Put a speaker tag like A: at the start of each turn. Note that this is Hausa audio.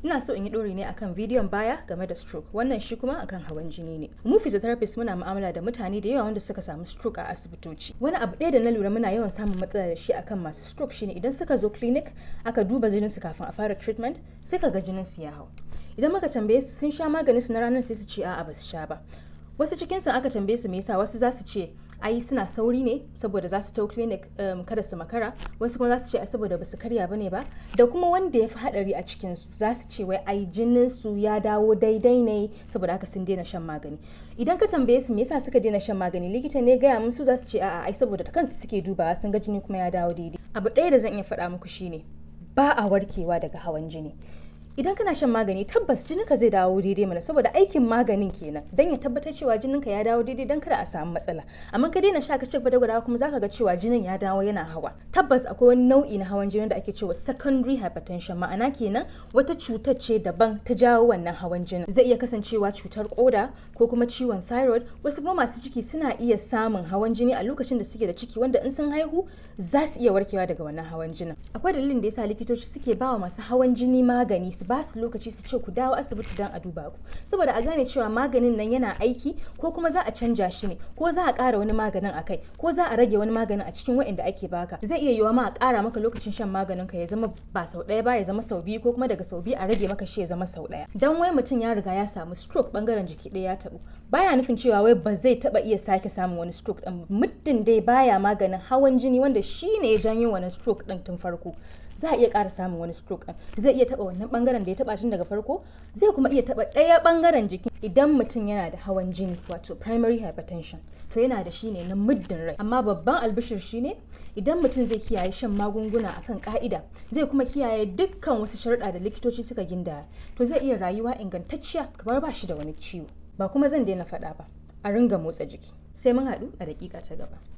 A: Ina so in yi ɗori ne akan bidiyon baya game da stroke, wannan shi kuma akan hawan jini ne. Mu physiotherapist muna mu'amala da mutane da yawa wanda suka samu stroke a asibitoci. Wani abu ɗaya da na lura muna yawan samun matsala da shi akan masu stroke shine idan suka zo clinic aka duba jinin su kafin a fara treatment, sai ka ga jinin su ya hau. Idan muka tambaye su sun sha maganin su na ranar, sai su ce a'a, ba su sha ba. Wasu cikin su aka tambaye su me yasa, wasu za su ce ai suna sauri ne saboda za su tau clinic kada su makara. Wasu kuma za su ce ai saboda ba su karya bane ba. Da kuma wanda ya fi hadari a cikin su, za su ce wai ai jinin su ya dawo daidai ne, saboda haka sun daina shan magani. Idan ka tambaye su me yasa suka daina shan magani, likita ne gaya musu, za su ce a'a, ai saboda da kansu suke dubawa sun ga jini kuma ya dawo daidai. Abu ɗaya da zan iya faɗa muku shine ba a warkewa daga hawan jini. Idan kana shan magani, tabbas jininka zai dawo daidai mana, saboda aikin maganin kenan, don ya tabbatar cewa jininka ya dawo daidai don kada a samu matsala. Amma ka daina sha, ka ci gaba da gwadawa kuma, zaka ga cewa jinin ya dawo yana hawa. Tabbas akwai wani nau'i na hawan jini da ake cewa secondary hypertension, ma'ana kenan wata cutar ce daban ta jawo wannan hawan jinin. Zai iya kasancewa cutar koda ko kuma ciwon thyroid. Wasu kuma masu ciki suna iya samun hawan jini a lokacin da suke da ciki, wanda in sun haihu za su iya warkewa daga wannan hawan jinin. Akwai dalilin da yasa likitoci suke bawa masu hawan jini magani, su ba su lokaci, su ce ku dawo asibiti don a duba ku, saboda a gane cewa maganin nan yana aiki ko kuma za a canja shi ne, ko za a ƙara wani maganin a kai, ko za a rage wani maganin a cikin waɗanda ake baka. Zai iya yiwuwa ma a ƙara maka lokacin shan maganin ka, ya zama ba sau ɗaya ba, ya zama sau 2, ko kuma daga sau 2 a rage maka shi ya zama sau ɗaya. Dan wai mutum ya riga ya samu stroke, bangaren jiki ɗaya ya taɓu, baya nufin cewa wai ba zai taɓa iya sake samun wani stroke ɗin. Muddin dai baya maganin hawan jini wanda shi ne ya janyo wani stroke ɗin tun farko, za a iya ƙara samun wani stroke ɗin. Zai iya taɓa wannan ɓangaren da ya taɓa tun daga farko, zai kuma iya taɓa ɗaya ɓangaren jiki. Idan mutum yana da hawan jini, wato primary hypertension, to yana da shi ne na muddin rai. Amma babban albishir shine idan mutum zai kiyaye shan magunguna akan ka'ida, zai kuma kiyaye dukkan wasu sharuɗa da likitoci suka gindaya, to zai iya rayuwa ingantacciya kamar ba shi da wani ciwo. Ba kuma zan daina faɗa ba, a ringa motsa jiki. Sai mun haɗu a daƙiƙa ta gaba.